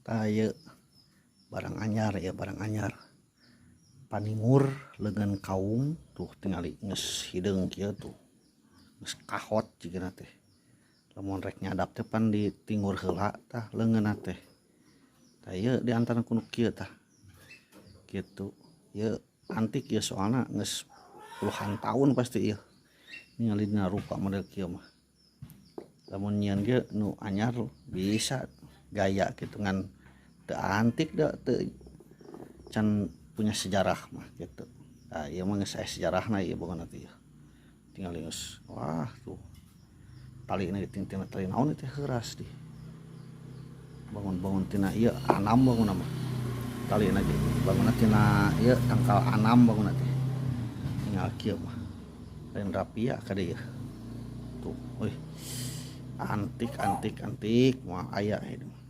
Tah, ieu barang anyar ya, barang anyar. Paningur leungeun kaung tuh, tingali geus hideung kieu tuh. Geus kahot jigana teh. Lamun rek nyadap teh pan ditingur heula tah leungeunna teh. Tah, ieu diantara ku nu kieu tah. Kitu. Ieu antik ieu, soalna geus puluhan tahun pasti ieu. Ningali dina rupa model kieu mah. Lamun nyieun ge nu anyar bisa gaya kitu, ngan teu antik da, teu can punya sejarah mah gitu. Nah, ieu mah geus aya sejarahna ieu bangunna teh ieu. Tingali geus, wah, tuh. Talina tina tali naon teh, heuras dih. Bangun-bangun tina ieu anam bangunna mah. Talina ge bangunna tina ieu tangkal anam bangunna teh. Tinggal kieu mah. Lain rapia kade ieu. Tuh, euy. Antik, antik, antik, moal aya ieu mah.